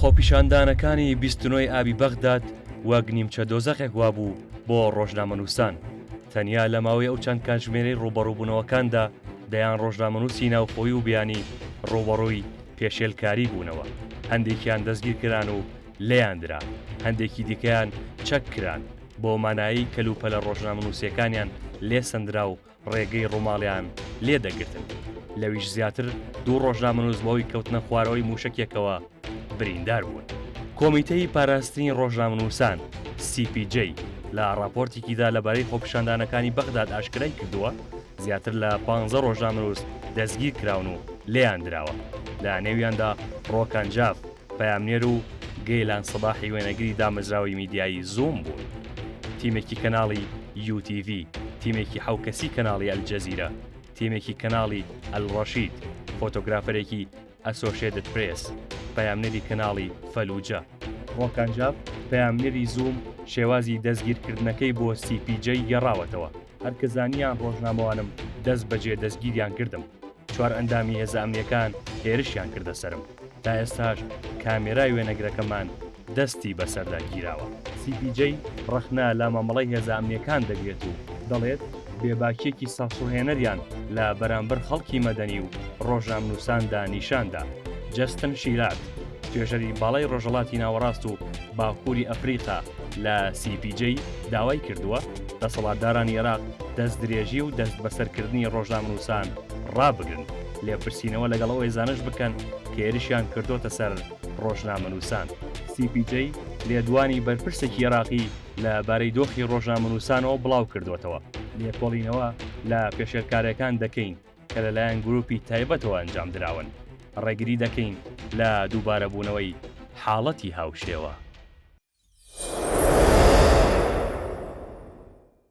خۆپیشاندانەکانی 29 ی ئابی بەغداد وەک نیمچە دۆزەخێک وابوو بۆ ڕۆژنامەنووسان، تەنیا لە ماوەی ئەو چەند کاتژمێرەی ڕووبەڕووبوونەوەکاندا دەیان ڕۆژنامەنووسی ناوخۆیی و بیانی ڕووبەڕووی پێشێلکاری بوونەوە، هەندێکیان دەستگیرکران و لێیان درا، هەندێکی دیکەیان چەک کران، بەو مانایەی کەلوپەلە ڕۆژنامەنووسییەکانیان لێ سەندرا و ڕێگەی ڕووماڵیان لێ دەگرتن، لەویش زیاتر دوو ڕۆژنامەنووس بەهۆی کەوتنە خوارەوەی مووشەکێکەوە بریندار بوون. کۆمیتەی پاراستنی ڕۆژنامەنووسان، CPJ، لە ڕاپۆرتێکیدا لەبارەی خۆپیشاندانەکانی بەغداد ئاشکرای کردووە، زیاتر لە پانزە ڕۆژنامەنووس دەستگیر کراون و لێیان دراوە، لە نێویاندا ڕۆکان جاف، پەیامنێر و گەیلان سەباحی وێنەگری دامەزراوەی میدیایی زووم بوون. تیمێکی کەناڵی UTV، تیمێکی حەو کەسی کەناڵی ئەلجەزیرە، تیمێکی کەناڵی ئەلڕەشید، فۆتۆگرافەرێکی ئەسۆشێتد پرێس، پەیامنێری کەناڵی فەلوجە. ڕۆکان جاف، پەیامنێری زووم شێوازی دەستگیرکردنەکەی بۆ CPJ گێڕاوەتەوە، هەر کە زانییان ڕۆژنامەوانم دەستبەجێ دەستگیریان کردم. چوار ئەندامی هێزە ئەمنییەکان هێرشیان کردە سەرم، تا ئێستاش کامێرای وێنەگرەکەمان دەستی بەسەردا گیراوە. سی پی جەی ڕەخنە لە مامەڵەی هێزە ئەمنییەکان دەگرێت و دەڵێت، بێباکییەکی سەرسوڕهێنەریان لە بەرامبەر خەڵکی مەدەنی و ڕۆژنامنووساندا نیشاندا. جەستن شیرارد، توێژەری باڵای ڕۆژهەڵاتی ناوەڕاست و باکووری ئەفریقا لە سی پی جەی داوای کردووە، دەسەڵاتدارانی عێراق دەستدرێژی و دەستبەسەرکردنی ڕۆژنامەنووسان ڕابگرن، لێپرسینەوە لەگەڵ ئەو هێزانەش بکەن کە هێرشیان کردۆتە سەر ڕۆژنامەنووسان. سی پی جەی لێدوانی بەرپرسێکی عێراقی لە بارەی دۆخی ڕۆژنامەنووسانەوە بڵاوکردووەتەوە، لێکۆڵینەوە لە پێشێلکارییەکان دەکەین کە لەلایەن گروپی تایبەتەوە ئەنجامدراون، ڕێگری دەکەین لە دووبارەبوونەوەی حاڵەتی هاوشێوە.